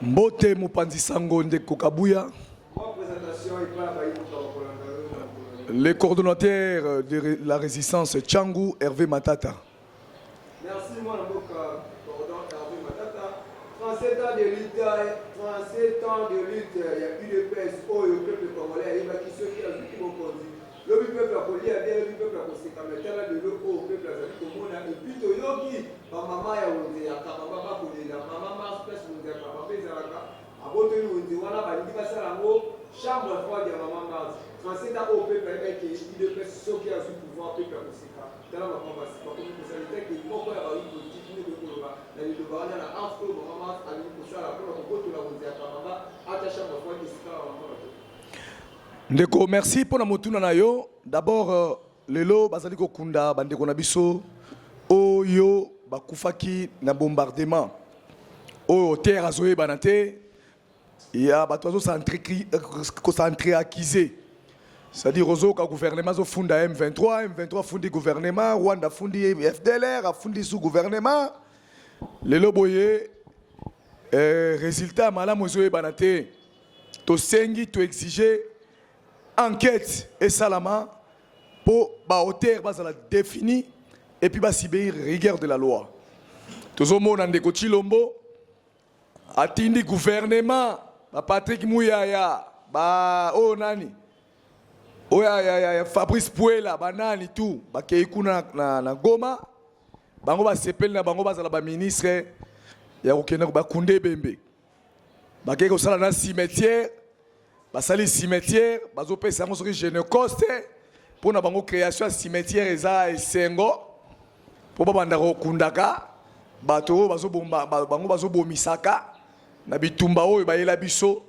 Mbote mopanzi sango ndeko Kabuya. Le coordonnateur de la résistance Tshangu Hervé Matata. Merci mwana mboka cordon Hervé Matata. 37 ans de lutte, 37 ans de lutte ya UDPS oyo peuple congolais ayebaki soki azwiki bokonzi lobi peuple akolia bien, lobi peuple akoseka, mais tala lelo oyo peuple azali komona. Et puis toyoki ba mama ya wenze ya Kabamba bakolela mama Mars, place wenze ya Kabamba ezalaka, abotoli wenze wana, balingi basala yango chambre froide ya mama Mars. 37 ans oyo peuple ayebaki ke UDPS soki azwi pouvoir peuple akoseka. Tala makambo bakomi kosala etake moko ya bayi politiki nde okoki koloba na liloba wana na art oyo mama Mars alingi kosala mpona kobotola wenze ya Kabamba ata chambre froide esika ba mama bato. Ndeko, merci mpona motuna na yo. D'abord lelo bazali kokunda bandeko na biso oyo bakufaki na bombardement oyo terre azoyebana te, ya bato bazokosentre-accuser, c'est-à-dire ozoyoka gouvernement azofunda M23, M23 afundi gouvernement, Rwanda afundi FDLR, afundi sous gouvernement. Lelo boye résultat ya malamu ezoyebana te. Tosengi, toexige enquête esalama mpo baauteur bazala défini et puis basubir rigueur de la loi. Tozomona ndeko Tshilombo atindi gouvernement ba Patrick Muyaya, ba oyo nani oyo ya Fabrice Puela, banani tu bakei kuna na Goma. Bango basepeli na bango bazala baministre ya kokende bakunde ebembe, bakei kosala na cimetière, basali cimetière, bazopesa yango soki Genocost. Mpona bango création ya cimetière eza esengo mpo babanda kokundaka bato oyo bazobomba bango, bazobomisaka na bitumba oyo bayela biso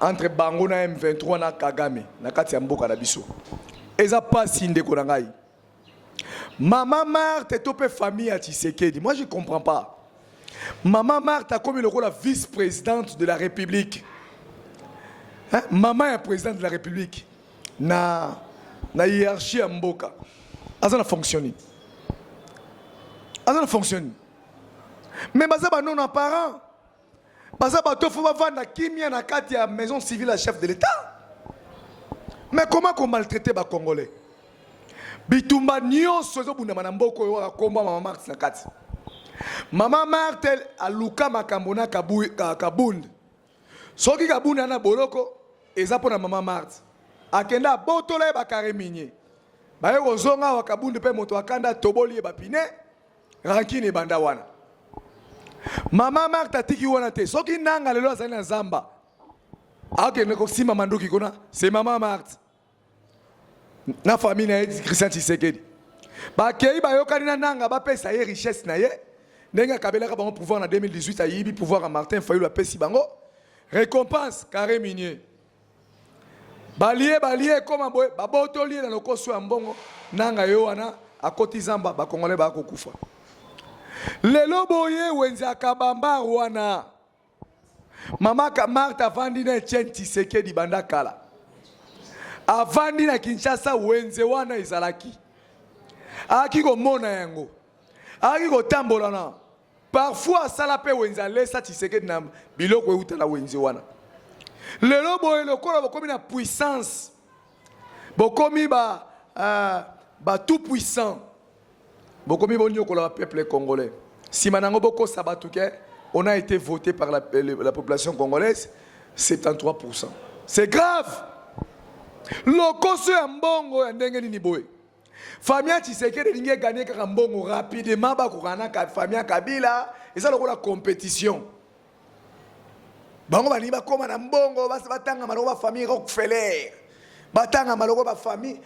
entre bango na M23 na Kagame na kati ya mboka na biso. Eza pasi, ndeko na ngai. Mama Marthe to mpe famille ya Tshisekedi, moi je comprends pas. Mama Marthe akomi lokola vice-présidente de la République, hein? Mama ya président de la République na hiérarchie ya mboka aza na fonction nini? Aza na fonction nini? Mais baza banon apparent, baza bato fo bavanda kimia na kati ya maison civile ya chef de l'État. Mais comment komaltraiter bacongolais? Bitumba nyonso ezobundama na mboka oyo akomba mama Marthe na kati. Mama Marthe aluka makambo na Kabund. Soki Kabund na boloko, eza mpo na mama Marthe. Akende abotola ye bacarré minier, baye kozonga awa, Kabund mpe moto akanda, atoboli ye bapine, rancune ebanda wana. Mama Marthe atiki wana te. Soki nanga lelo azali na zamba, akende kosimba manduki kuna, c'est mama Marthe na famille na ye Christian Tshisekedi. Bakei bayokani na nanga, bapesa ye richesse na ye ndenge akabelaka bango pouvoir na 2018. Ayibi pouvoir ya Martin Fayulu, apesi bango récompense carré minier. Balie balie, ekoma boye, babotoli ye na lokoso ya mbongo. Nanga ye wana akoti zamba, bakongolais bakokufa. Lelo boye wenze ya Kabamba wana, mama Marthe avandi na Etienne Tshisekedi banda kala, avandi na Kinshasa. Wenze wana ezalaki, ayaki komona yango, ayaki kotambola na parfois asala mpe wenze, alesa Tshisekedi na biloko euta na wenze wana. Lelo boye lokola bokomi na puissance, bokomi ba tout puissant, bokomi bonyokola bapeuple congolais. Nsima nango bokosa bato ke on a été voté par la population congolaise 73. C'est grave. Lokoso ya mbongo ya ndenge nini boye? Famille ya Tshisekedi elingi egagner kaka mbongo rapidement, bakokana na famille ya Kabila. Eza lokola compétition. Bango balingi bakóma na mbongo, batangama lokola bafamille Rockefeller, batangama lokola bafamille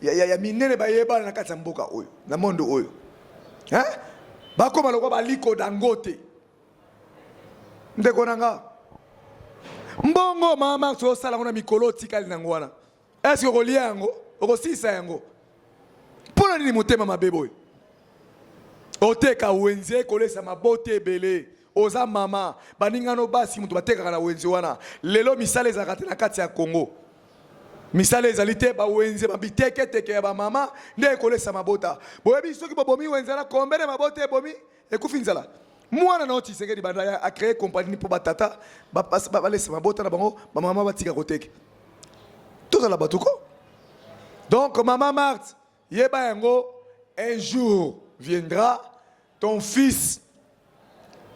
ya minene bayebana na kati ya mboka oyo, na monde oyo, bakóma lokola baliko Dangote. Ndeko na nga, mbongo mama Marthe osala ngo na mikolo otikali nango wana, est-ce okolia yango? Okosilisa yango? Mpo na nini motema mabe boye? Oteka wenze ekolesa mabote ebele. Oza mama, baningano basi moto batekaka na wenze wana. Lelo misala ezalaka te na kati ya Congo, misala ezali te. Bawenze babiteketeke ya bamama nde ekolesa mabota. Boyebi soki bobomi wenze na combien de mabota ebomi, ekufi nzala? Mwana na yo Tshisekedi banda aya a créer compagnie mpo ba tata balesa mabota na bango, ba mama batika koteka. Tozala bato ko. Donc mama Marthe, yeba yango, un jour viendra ton fils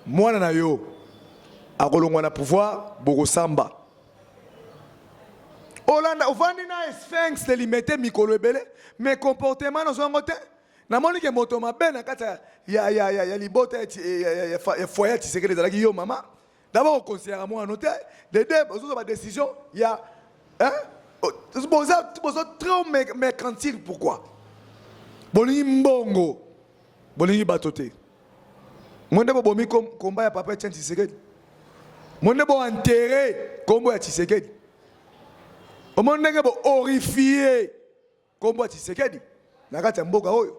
mwana na yo akolongwa na pouvoir, bokosamba. Olanda ovandi na Sphinx de Limete mikolo ebele, mais comportement nazo yango te. Namoni ke moto mabe na kati ya libota ya foyer ya Tshisekedi ezalaki yo mama. D'abord oconsidéraka mwana te, de deux ozozwa ba décision ya hein? Boza boza trop mercantile pourquoi? Bolingi mbongo, bolingi bato te. Mwende bobomi komba ya papa Etienne Tshisekedi. Mwende bo enterrer kombo ya Tshisekedi. Omoni ndenge bo horrifier kombo ya Tshisekedi na kati ya mboka oyo.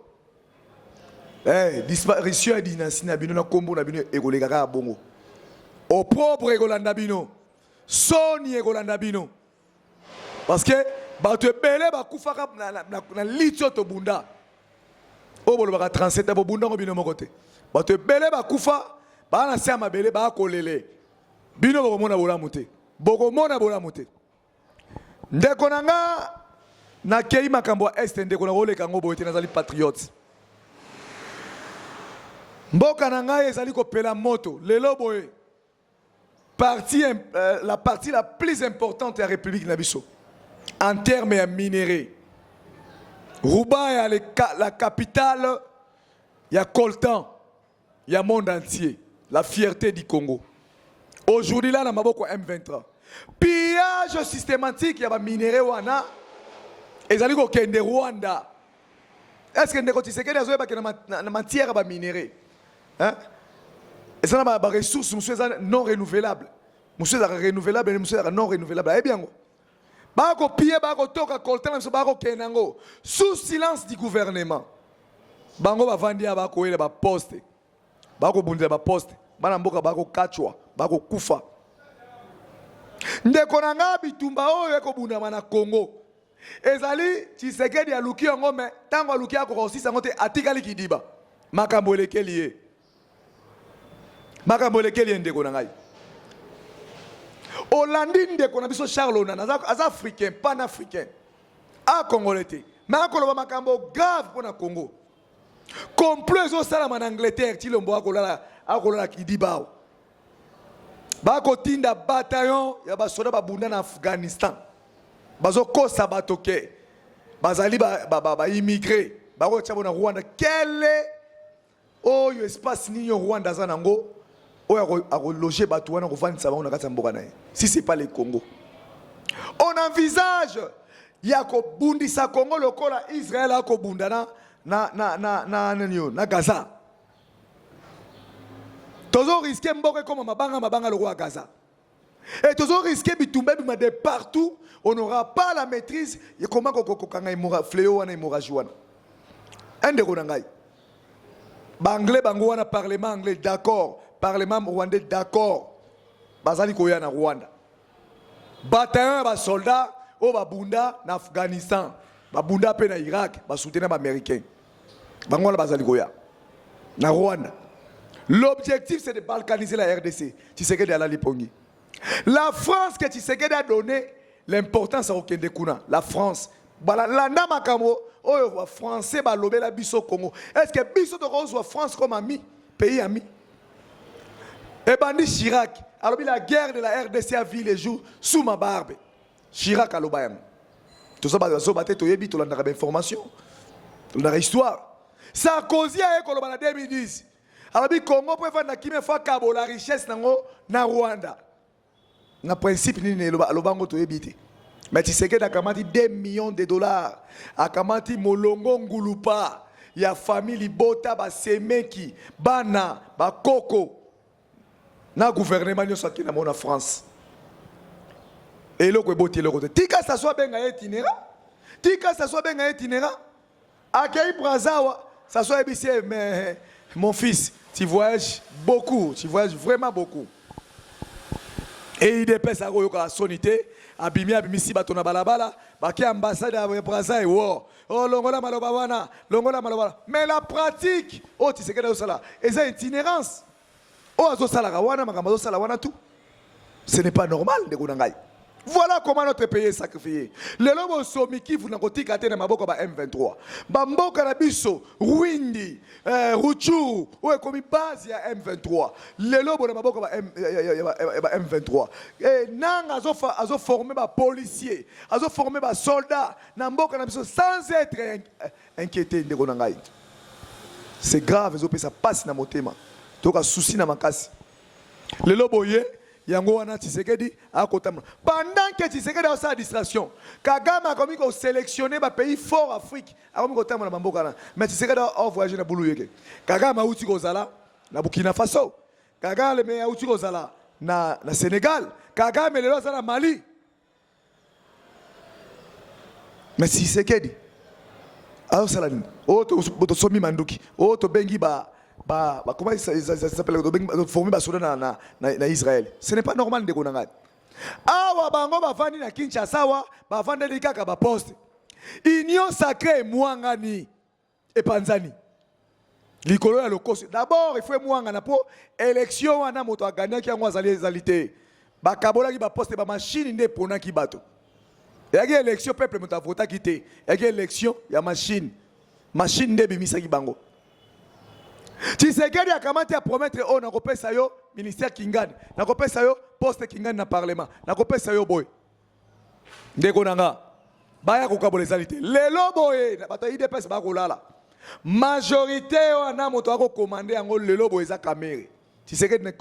Eh, disparition ya dynastie na bino na kombo na bino ekoleka kaka bongo. Opprobre ekolanda bino. Soni ekolanda bino. Parce que bato ebele bakufaka na litio tobunda. Oyo bolobaka 37 ans bobunda ngo bino moko te. Bato ebele bakufa baa na se ya mabele bakolele. Bino bokomona bolamu te. Bokomona bolamu te. Ndeko na nga nakei makambo ya este, ndeko nakoleka yango boye te, nazali patriote. Mboka na ngai ezali kopela moto lelo boye. Partie, la partie la plus importante ya République na biso en termes ya minerais, Rubaya, la capitale ya coltan ya monde entier, la fierté du Congo, aujourd'hui là na maboko ya M23. Pillage systématique ya ba minerais wana ezali kokende Rwanda. Est-ce que ndeko Tshisekedi azoyeba ke na matière ya ba minerais, hein? Eza na ba ressources mosusu eza non renouvelable, mosusu ezalaka renouvelable, mosusu ezalaka non renouvelable. Ayebi yango? Bakopie, bakotoka coltan na biso, bakokende yango sous silence du gouvernement. Bango bavandi ya bakoyela baposte, bakobundela baposte, bana mboka bakokachwa, bakokufa. Ndeko na nga, bitumba oyo ekobundama na Congo ezali Tshisekedi aluki yango, me ntango aluki akoka kosisa yango te, atikali kidiba. Makambo elekeli ye, makambo elekeli ye. Ndeko na ngai, olandi ndeko na biso Charles Onana, aza africain, panafricain, akongole te, me akoloba makambo grave mpo na Congo. Complot ezosalama na Angleterre. Tshilombo akolala kidiba awa. Bakotinda bataillon ya basoda babunda na Afghanistan, bazokosa bato ke bazali baimmigré, ba, ba bakotia bo na Rwanda. Kele oyo espace nini oyo Rwanda aza nango oyo akologe bato wana, kovandisa bango na kati ya mboka na ye, si c'est pas le Congo? On envisage ya kobundisa Congo lokola Israel akobunda na nani oyo, na Gaza. Tozo risquer mboka ekoma mabanga mabanga lokola Gaza. Et tozo risquer bitumba ebima de partout, on n'aura pas la maîtrise ya comment kokokanga fléau wana, hémorragie wana. Ndeko na ngai, baanglais bango wana, parlement anglais d'accord, parlement rwandais d'accord, bazali koya na Rwanda bataillon ya basoldat oyo babunda na Afghanistan, babunda mpe na Irak, basoutenir baaméricain. Bango wana bazali koya na Rwanda. L'objectif, c'est de balkaniser la RDC. Tshisekedi alali pongi. La France que Tshisekedi a donné l'importance ya kokende kuna, la France balanda makambo oyo bafrançais balobela biso Congo. Est ce que biso tokozwa France comme ami, pays ami? Ebandi, Chirac alobi: "La guerre de la RDC a vu le jour sous ma barbe." Chirac aloba yango. Toza bazoba te, toyebi, tolandaka bainformation, tolandaka histoire. Sarkozy aye koloba na 2010, alobi Congo mpo efanda kimia, faut akabola richesse nango na Rwanda. Na principe nini aloba yango, toyebi te. Mais Tshisekedi akamati 2 millions de dollars, akamati molongo ngulupa ya famille, libota, basemeki, bana, bakoko na gouvernement nyonso, akende mo na France. Eloko eboti eloko te. Tika Sassou abenga ye itinérant, tika Sassou abenga ye itinérant. Akei Brazawa, Sassou ayebisi ye: "Mais mon fils, tu voyages beaucoup, tu voyages vraiment beaucoup." E UDPS akoyokaka soni te, abimi, abimisi bato na balabala, bake ambassade ya Braza ewo oh, longola maloba wana, longola maloba wana. Mais la pratique oyo Tshisekedi azosala eza itinérance. Oyo azosalaka wana, makambo azosala wana tout, ce n'est pas normal, ndeko na ngai. Voilà comment notre pays est sacrifié. Lelo bosomi Kivu na kotika te na maboko ba M23. Bamboka na biso Rwindi, Rutshuru oyo ekomi base ya M23. Lelo bona maboko ba M, ya, ya, ya, ya, ba M23. Nanga azo former ba policier, azo former ba soldat na mboka na biso sans être inquiété, ndeko na ngai. C'est grave, ezopesa pasi na motema. Toka souci na makasi. Lelo boye yango wana Tshisekedi akotambola. Pendant que Tshisekedi asala distraction, Kagame akomi kosélectionner bapays fort Afrique, akomi kotambola bamboka wana. Mais Tshisekedi avoyage na bulu yeke. Kagame auti kozala na Burkina Faso, Kagame auti kozala na Sénégal, Kagame lelo aza na Mali. Mais Tshisekedi azosala nini? Oyo tosomi manduki, oyo tobengi ba comment ça s'appelle, tobengi former basoda na Israël. Ce n'est pas normal, ndeko na ngai. Awa bango bavandi na Kinshasa, awa bavandeli kaka baposte. Union sacrée emwangani, epanzani likolo ya lokoso. D'abord il faut emwangana mpo élection wana moto agagnaki yango azali ezali te. Bakabolaki baposte, bamashine nde eponaki bato. Eyaki élection peuple moto avotaki te, eyaki élection ya machine. Machine nde ebimisaki bango. Tshisekedi akamati apromettre oyo: nakopesa yo ministère kingani, nakopesa yo poste kingani na parlement, nakopesa yo boye. Ndeko na nga, baya kokabola ezali te. Lelo boye bato ya UDPS bakolala. Majorité wana moto akokomande yango lelo boye eza Kamerhe. Tshisekedi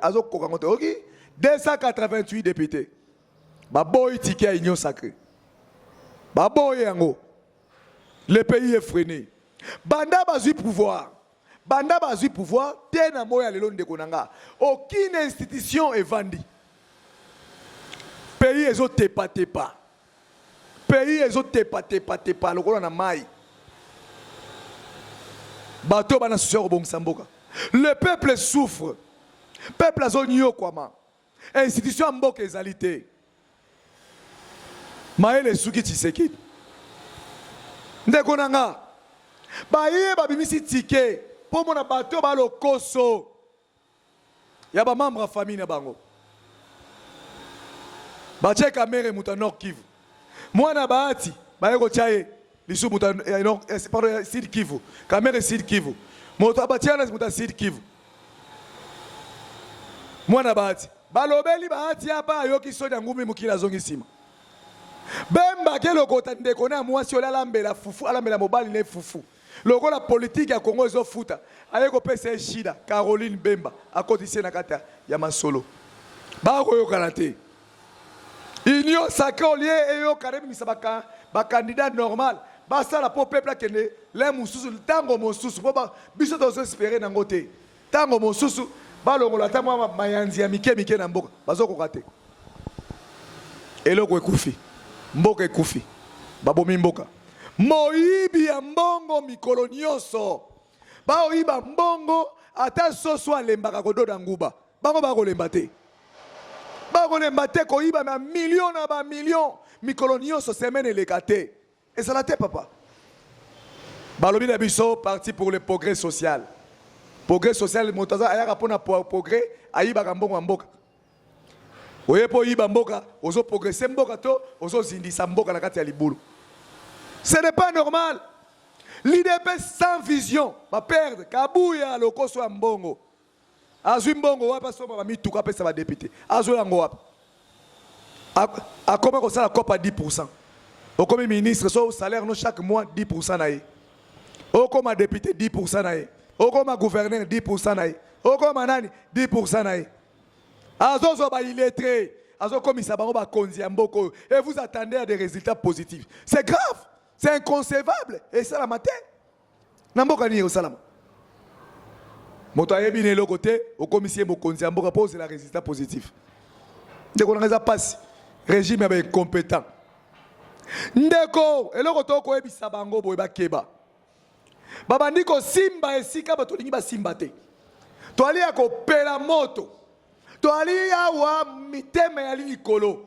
azokoka yango te. Oki 288 député baboyi ticket ya Union sacrée, baboyi yango. Le pays est freiné. Banda bazwi pouvoir, banda bazwi pouvoir te na moya lelo, ndeko na nga, aucune institution evandi. Pays ezotepatepa, pays ezotepatepatepa lokola na mai. Bato bana susu ya kobongisa mboka. Le peuple souffre, peuple azonyokwama, institution ya mboka ezali te. Mayele esuki Tshisekedi. Ndeko na nga, baye babimisi ticket mpo mona bato balokoso ya bamembre ya famille na bango. Batie Kamerhe, moto ya Nord Kivu, mwana Bahati, baye kotia ye lisu moto ya Nord, pardon, ya Sud Kivu. Kamerhe Sud Kivu, moto batia na moto ya Sud Kivu, mwana Bahati. Balobeli Bahati apa, ayoki soni ya ngumi mokili, azongi nsima. Bemba ke lokota ndeko na ya mwasi oyo alambela fufu, alambela mobali ne fufu. Lokola politike ya Kongo ezofuta, aye kopesa ye shida. Caroline Bemba akotisi ye na kati ya masolo. Bakoyokana te. Union sacrée, au lieu eyokana, ebimisa bacandidat normal, basala mpo peuple akende le mosusu. Ntango mosusu mpo biso tozoespérer nango te, ntango mosusu balongola ata mwa mayanzi ya mike mike na mboka. Bazokoka te. Eloko ekufi, mboka ekufi, babomi mboka. Moyibi ya mbongo mikolo nyonso baoyiba mbongo. Ata soso alembaka kododa nguba, bango bakolemba te, bakolemba te koyiba bamillion na bamillion mikolo nyonso. Semaine eleka te, ezala te. Papa, balobi na biso parti pour le progrès social. Progrès social, moto aza ayaka mpona progrès, ayibaka mbongo ya mboka. Oye mpo oyiba mboka, ozoprogresse mboka to ozozindisa mboka na kati ya libulu? Ce n'est pas normal. L'UDPS sans vision, baperdre. Kabuya, lokoso ya mbongo. Azwi mbongo wapi asomba bamituka, apesa badéputé? Azwi yango wapi? Akoma kosala cope à 10. Okomi ministre, so salaire no chaque mois 10 na ye. Okoma député, 10 na ye. Okoma gouverneur, 10 na ye. Okoma nani, 10 na ye. Azozwa baillettré, azokomisa bango bakonzi ya mboka oyo, et vous attendez à des résultats positifs? C'est grave, c'est inconcevable. Esalama te na mboka nini ekosalama. Moto ayebi na eloko te, okomisi ye mokonzi ya mboka mpo ozela résultat positif. Ndeko nanga, eza mpasi. Régime ya baincompétent. Ndeko, eloko tokoyebisa bango boye: bakeba. Babandi kosimba esika bato olingi basimba te. Toali ya kopela moto, toali awa, mitema yali likolo.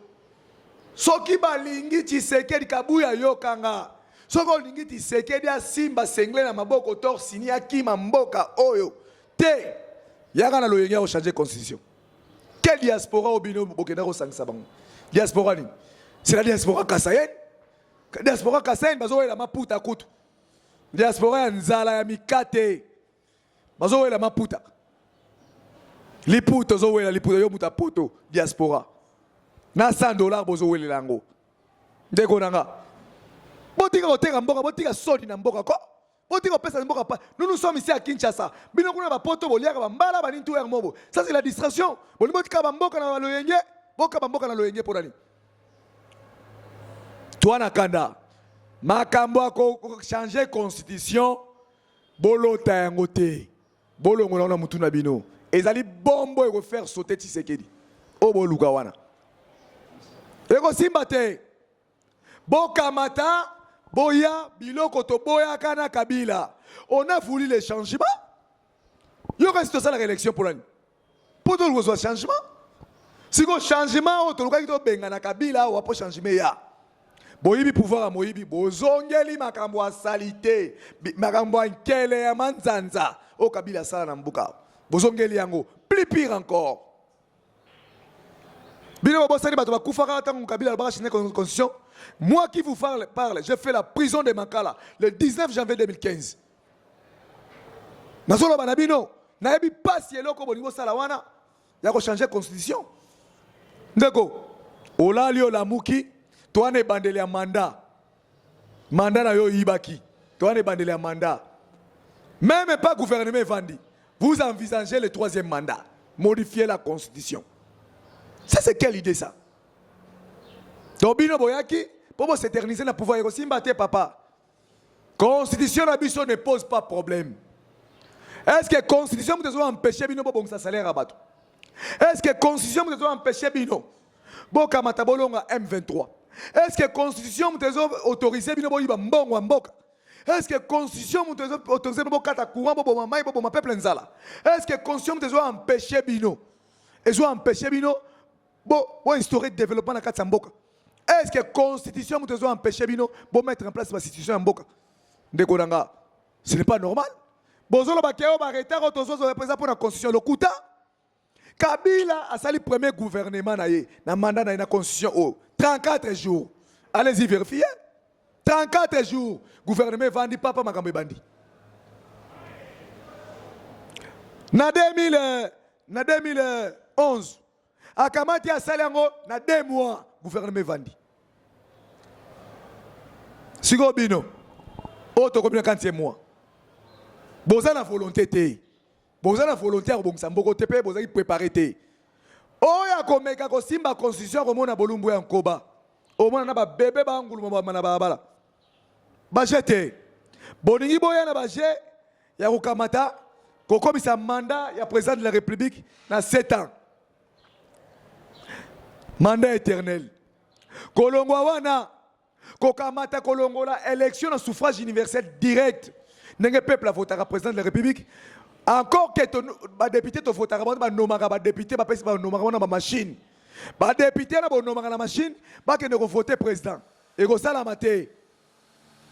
Soki balingi Tshisekedi, Kabuya, yokanga, soki olingi Tshisekedi asimba sengle na maboko, torse nu, akima mboka oyo te. Yaka na loyenge ya kochanger constitution. Quelle diaspora oyo bino bokenda kosangisa bango? Diaspora nini? C'est la diaspora kasaïenne. Diaspora kasaïenne bazowela maputa kutu. Diaspora ya nzala ya mikate. Bazowela maputa. Liputa ozowela liputa yo muta poto diaspora. Na 100 dollars bozowelela yango. Ndeko na nga. Botika koteka mboka, botika soni na mboka ko. Botika kopesa mboka pa. Nous, nous sommes ici à Kinshasa. Bino kuna ba poto boliaka ba mbala ba nintu ya mobo. Ça, c'est la distraction. Bolingo botika ba mboka na loyenge, boka ba mboka na loyenge pona nini? Toi na kanda. Makambo ya ko changer constitution, bolota yango te. Bolongola na mutu na bino. Ezali bombo eko faire sauter Tshisekedi. Oyo boluka wana. Ekosimba te. Bokamata boya biloko toboyaka na Kabila. On a voulu le changement. Yo kasi tosalaka élection pour nani? Mpo toluka changement. Siko changement oyo tolukaki tobengana Kabila awa mpo changement ya. Boyibi pouvoir ya moyibi, bozongeli makambo ya salite, makambo ya nkele ya manzanza oyo Kabila asala na mboka. Bozongeli yango, plus pire encore. Bino bobosani bato bakufaka ntango Kabila alobaka changer constitution. Moi qui vous parle, j'ai fait la prison de Makala le 19 janvier 2015. Nazoloba na bino, nayebi pasi eloko bolingi bosala wana ya kochanger constitution. Ndeko, olali olamuki, to wana ebandeli ya mandat. Mandat na yo oyibaki, to wana ebandeli ya mandat. Même pas gouvernement evandi. Vous envisagez le troisième mandat. Modifier la constitution. Ça, c'est quelle idée, ça? Donc bino boyaki po bo s'éterniser na pouvoir ekosimba te, papa. Constitution na biso ne pose pas problème. Est-ce que constitution moto ezo empêcher bino bobongisa salaire ya bato? Est-ce que constitution moto ezo empêcher bino bokamata bolonga M23? Est-ce que constitution moto ezo autoriser bino boyiba mbongo ya mboka? Est-ce que constitution moto ezo autoriser bino bokata courant, boboma mai, boboma peuple nzala? Est-ce que constitution moto ezo empêcher bino, ezo empêcher bino bo bo instaurer développement na kati ya mboka? Est-ce que constitution moto ezo empêcher bino bo mettre en place ba institution ya mboka? Ndeko na nga, ce n'est pas normal. Bozoloba ke oyo ba retard oyo tozozwa eza mpo na constitution, lokuta. Kabila asali premier gouvernement na ye na mandat na ye na constitution oyo 34 jours. Allez-y vérifier. 34 jours, gouvernement evandi, papa, makambo ebandi. Na 2000, na 2011 akamati asali yango na 2 mois, gouvernement evandi. Sikoyo bino oyo tokomi na 4e mois, boza na volonté te, boza na volonté ya kobongisa mboko te mpe bozalaki préparé te. Oyo akomeka kosimba constitution akomona bolumbu ya nkoba, omona na babebe banguluma na balabala. Baje te, bolingi boya na baje ya kokamata kokomisa mandat ya président de la République na 7 ans, mandat éternel. Kolongwa wana, kokamata kolongola élection na suffrage universel direct, ndenge peuple avotaka président de la République. Encore que badéputé tovotaka bango, banomaka badéputé, bapesi banomaka wana bamachine. Badéputé na bonomaka na machine bakende kovote président, ekosalama te,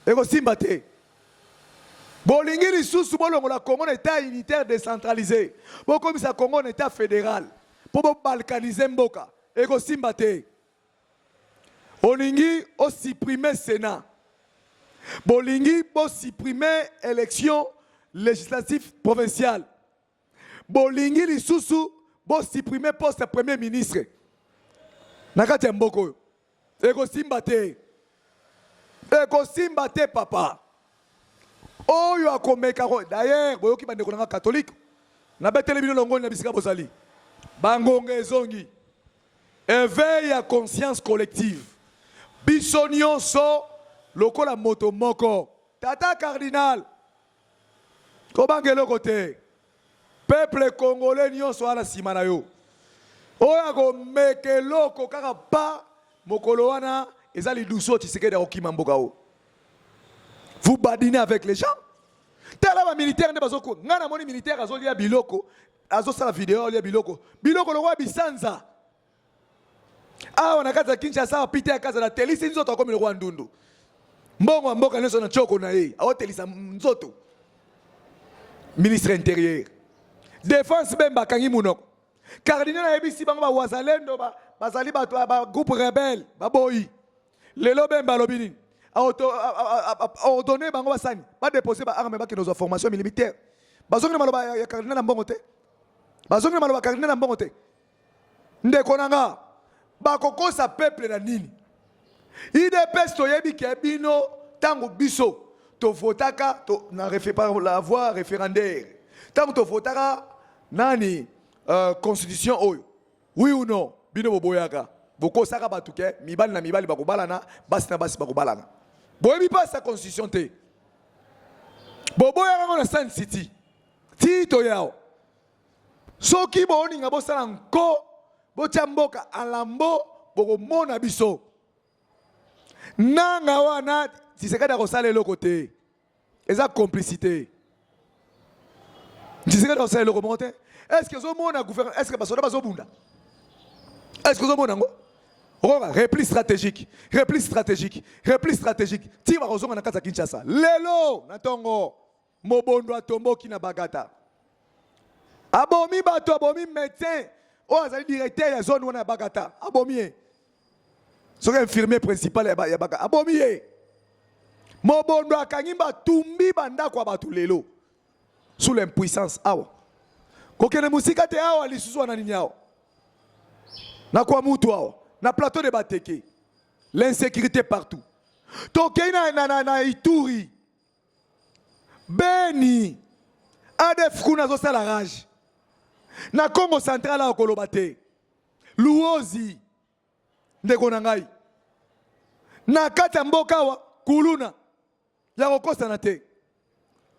ekosimba te. Bolingi lisusu bolongola Congo na état unitaire décentralisé, bokomisa Congo na état fédéral mpo bobalkanize mboka, ekosimba te. Olingi osupprime Sénat, bolingi bosupprime élection législative provinciale, bolingi lisusu bosupprime poste ya premier ministre na kati ya mboka oyo, ekosimba te, ekosimba te, papa. Oyo akomeka, d'ailleurs boyoki bandeko na nga catholique, nabeteli bino longoni na bisika bozali. Bangonga ezongi, éveil ya conscience collective, biso nyonso lokola moto moko. Tata cardinal, kobanga eloko te, peuple congolais nyonso wana nsima na yo. Oyo akomeka eloko kaka pa mokolo wana, eza lidusu oyo Tshisekedi akokima mboka oyo. Vous badinez avec les gens. Tala bamilitaire nde bazoko. Ngai namoni militaire azolia biloko, azosala video, aolia biloko, biloko lokola bisanza awa na kati ya Kinshasa. Apite ya kaza natelisi nzoto, akomi lokola ndundu. Mbongo ya mboka nyonso na tioko na ye, aotelisa nzoto. Ministre intérieur. Défense Bemba akangi munoko. Cardinal ayebisi bango ba wazalendo ba bazali bato ba groupe rebelle baboyi. Lelo Bemba alobi nini? Ordonné bango basani ba déposer ba armes bakende kozwa formation militaire. Bazongi na maloba ya cardinal na mbongo te. Bazongi na maloba cardinal na mbongo te. Ndeko na nga bakokosa peuple na nini? Udps toyebi ke bino tango biso tovotaka to, na refe, par la voie référendaire tango tovotaka nani euh, constitution oyo oui ou non bino boboyaka bokosaka bato ke mibali na mibali bakobalana basi na basi bakobalana boyebi mpasi ya constitution te boboyaka yango na Sun City ti toyawa Soki bolinga bosala nko botia mboka alambo bokomona biso. Nanga wana Tshisekedi akosala eloko te. Eza complicité. Tshisekedi akosala eloko moko te. Est-ce que ozomona gouvernement est-ce que basoda bazobunda? Est-ce que ozomona yango? Okoka repli stratégique, repli stratégique, repli stratégique. Ti bakozonga na kati ya Kinshasa. Lelo na ntongo Mobondo atomboki na Bagata. Abomi bato, abomi médecin oyo azali directeur ya zone wana ya Bagata, abomi ye. Soki infirmier principal ya Bagata, abomi ye. Mobondo akangi batumbi bandako ya bato lelo sous l'impuissance awa. Kokende mosika te awa lisusu wana nini awa? Na kwa mutu awa, na plateau de Bateke. L'insécurité partout. Tokei na, na, na, na Ituri. Beni ADF kuna azosala rage na Congo central awa koloba te Luozi ndeko na ngai na kati ya mboka awa kuluna ya kokosana te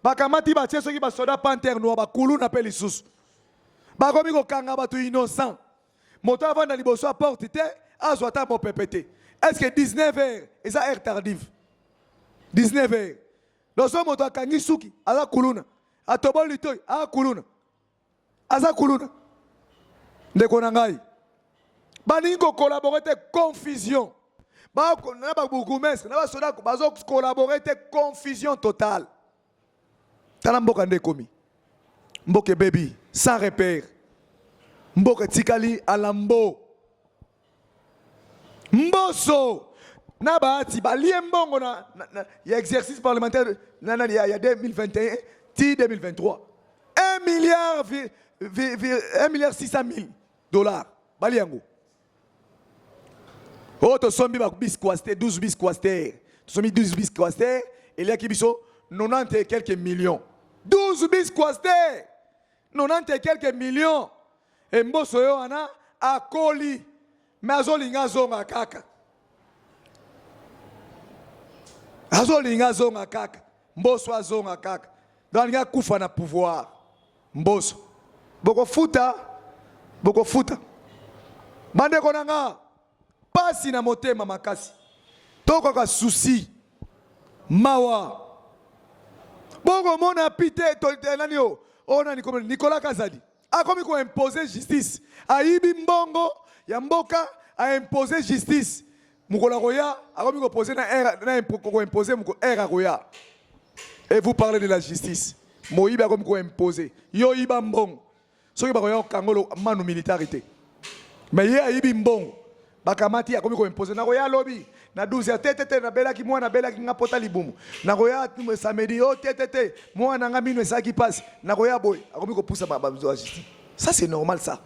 bakamati batie soki basoda pantere noir bakuluna mpe lisusu bakomi kokanga bato innocent moto avanda liboso ya porte te azwa ata mopepe te est ce que 19 heures eza heure tardive 19 heures loso moto akangi suki aza kuluna atoboli litoi aza kuluna aza kuluna ndeko na ngai balingi kokolabore te confusion na babourgmestre na basoda bazokolabore te confusion totale tala mboka nde ekomi mboka ebebi sans repère mboka etikali alambo Mboso na Bahati balie mbongo na, na, na, ya exercice parlementaire na, na, ya, ya 2021 ti 2023 1 milliard vi, vi, vi, 1 milliard 600 mille dollars balie yango oyo oh, tosombi ba bis coaster 12 bis coaster tosombi 12 bis coaster eliaki biso 90 et quelques millions 12 bis coaster 90 et quelques millions Emboso yo wana akoli mais azolinga azonga kaka, azolinga azonga kaka, Mboso azonga kaka, donc alingi akufa na pouvoir. Mboso bokofuta, bokofuta bandeko na nga, pasi na motema makasi, tokoka souci mawa bokomona pite nani oyo oyo nani komona Nicolas Kazadi Akomi ko imposer justice. Ayibi mbongo ya mboka a imposer justice. Mokolo akoya akomi ko poser na heure na ko imposer moko heure akoya. Et vous parlez de la justice. Moyibi akomi ko imposer. Yo yiba mbongo. Soki bakoya kokanga manu militari te. Mais ye ayibi mbongo. Bakamati akomi ko imposer nakoya lobi na 12 heures te te te nabelaki mwana abelaki nga pota libumu nakoya samedi o oh, te te te mwana nga mino esalaki pasi nakoya boye akomi kopusa ba justice ça c'est normal ça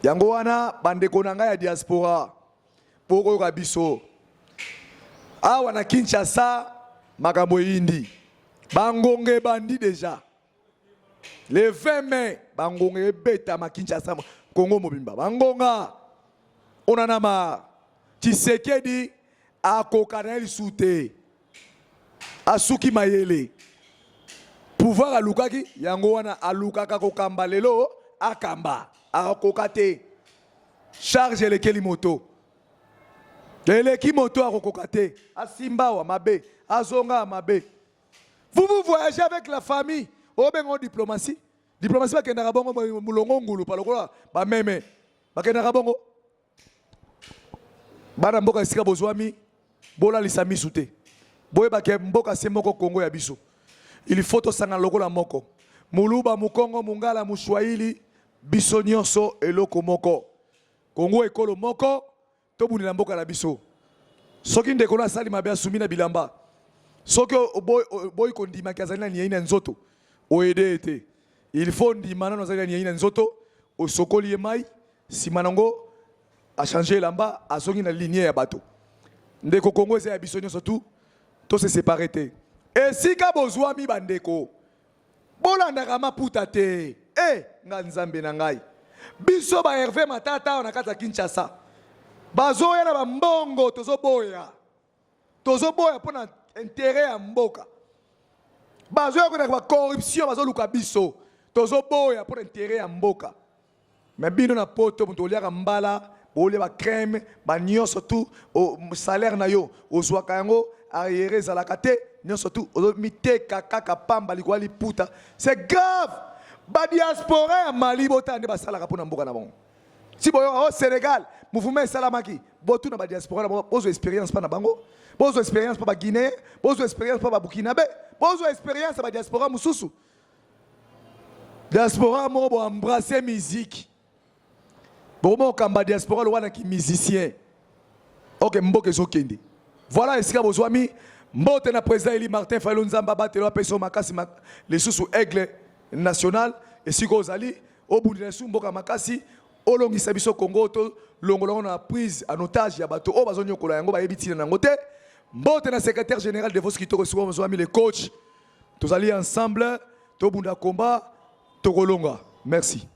yango wana bandeko na ngai ya diaspora bokoyoka biso awa na Kinshasa makambo eyindi bangonga ebandi deja Le 20 mai, bangonga ebetama Kinshasa, Congo mobimba. Bangonga on en a marre. Tshisekedi akoka na ye lisusu te. Asuki mayele. Pouvoir alukaki yango wana alukaka kokamba lelo akamba akoka te. Charge elekeli moto. Eleki moto akokoka te. Asimba wa mabe, azonga mabe. Vous vous voyagez avec la famille. Obengo diplomatie. Diplomatie bakendaka bongo mulongo ngulu pa lokola ba meme. Bakendaka bongo. Bana mboka esika bozwami bolalisa misu te. Boyeba ke mboka se moko Congo ya biso. Il faut tosangana lokola moko. Muluba, Mukongo, Mungala, Muswahili, biso nyonso eloko moko. Kongo ekolo moko, tobundela mboka na biso. Soki ndeko na asali mabe asumbi na bilamba, soki oboyi kondima ke azali na niei na nzoto, oede ye te. Il faut ndima nano azali na niei na nzoto, osokoli ye mai, nsima nango achange elamba, azongi na ligne ya bato. Ndeko, Kongo eza ya biso nyonso tu, to se séparer te. Esika bozwami bandeko, bolandaka maputa te. E nga Nzambe na ngai, biso ba Hervé Matata awa na kati ya Kinshasa bazoya na bambongo, tozoboya, tozoboya mpo na intérêt ya mboka. Bazoya kona ba corruption, bazoluka biso, tozoboya mpo na intérêt ya mboka. Mais bino na poto, moto oliaka mbala, bolia ba crème, banyonso tu, salaire na yo ozwaka yango arriéré, ezalaka te, nyonso tu ozomiteka kaka pamba likolo ya liputa. C'est grave. Badiaspora ya Mali, botala nde basalaka mpona mboka na bango. Si boyoka o Sénégal mouvement esalamaki, botuna badiaspora na bango, bozwa expérience mpa na bango, bozwa expérience mpa Baguinéen, bozwa expérience mpa Baburkinabé, bozwa expérience ya badiaspora mosusu. Diaspora moko boembrasse musique, bokoma kokamba diaspora lokola ki musicien. Ok, mboka ezokende. Voilà esika bozwami. Mbote na président Eli Martin Fayulu, Nzambe abatelo, apesi yo makasi lisusu, aigle national, esika ozali, obundela lisusu mboka makasi, olongisa biso Congo, tolongola yango na prise en otage ya bato oyo bazonyokola yango, bayebi ntina na yango te. Mbote na secrétaire général de Vos Kitoko, esika bozwami, le coach. Tozali ensemble, tobunda combat, tokolonga. Merci.